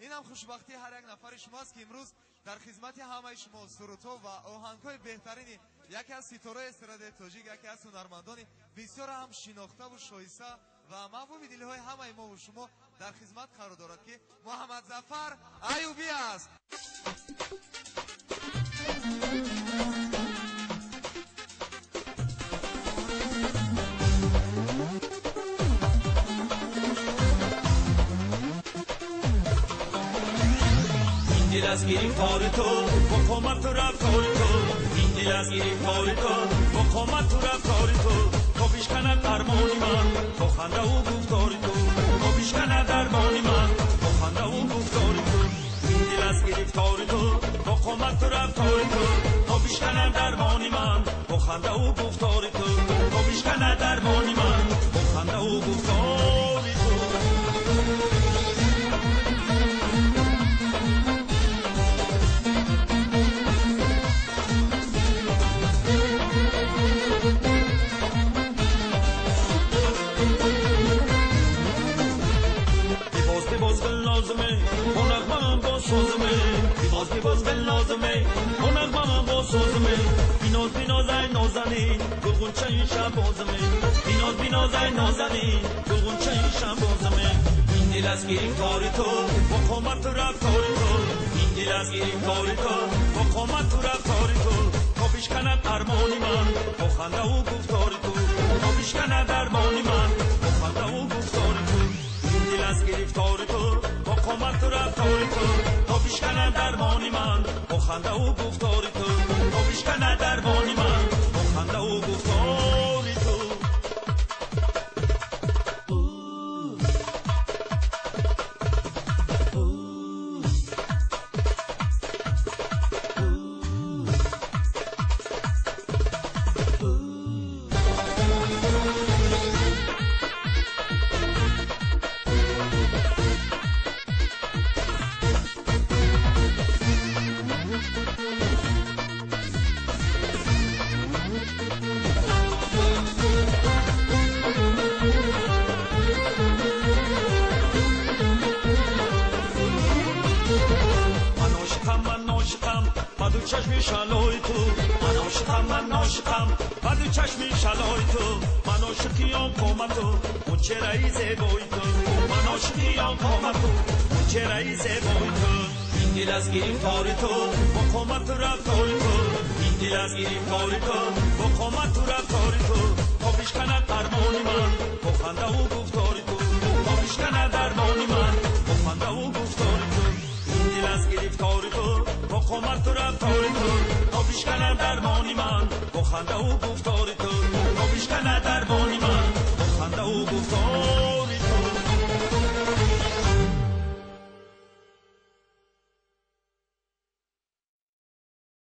Ин ҳам хушбахтии ҳар як нафари шумост, ки имрӯз дар хизмати ҳамаи шумо сурудҳо ва оҳангҳои беҳтарини яке аз ситораи эстрадаи тоҷик, яке аз ҳунармандони бисёр ҳам шинохтаву шоиста ва маҳбуби дилҳои ҳамаи мову шумо дар хизмат қарор дорад, ки Муҳаммадзафар Аюбӣ аст. Ин дил аз гирифтори ту, бо қомату рафтори ту. Ин дил аз гирифтори ту, бо қомату рафтори ту. То бишканад дармони ман бо хандаву гуфтори ту. То бишканад дармони ман бо хандаву гуфтори ту. Ин дил аз гирифтори ту, бо қомату рафтори ту. То бишканад дармони ман бо хандаву гуфтори ту. То бишканад дармони ман бо хандаву гуфтори ту. Бибоз гулнозуме, бо нағмамам бо созуме. Бибоз, бибоз гулнозуме, бо нағмамам бо созуме. Биноз, биноз ай нозанин, гулғунчаи шабозуме. Биноз, биноз ай нозанин, гулғунчаи шабозуме. Ин дил аз гирифтори ту, бо қомату рафтори ту. Ин дил аз гирифтори ту, бо қомату рафтори ту. То бишканад армони ман бо хандаву гуфтори ту. То бишканад армони ман бо хандаву гуфтори ту. Ин дил аз гирифтори ту, бо қомату рафтори ту. То бишканад дармони ман бо хандаву гуфтори ту. То бишканад дармони ман бо хандаву гуфтори ту. Ман ошиқам, ман ошиқам ба ду чашми шалои ту. Ман ошиқам, ман ошиқам ба ду чашми шалои ту. Ман ошиқи он қомату, он чеҳраи зебои ту. Ман ошиқи он қомату, он чеҳраи зебои ту. Ин дил аз гирифтори ту, бо қомату рафтори ту. Ин дил аз гирифтори ту, бо қомату рафтори ту. То бишканад армони ман бо хандаву гуфтори ту. То бишканад армони ман бо хандаву гуфтори ту. Ин дил аз гирифтори ту, бо қомату рафтори ту. То бишканад дармони ман бо хандаву гуфтори ту. То бишканад.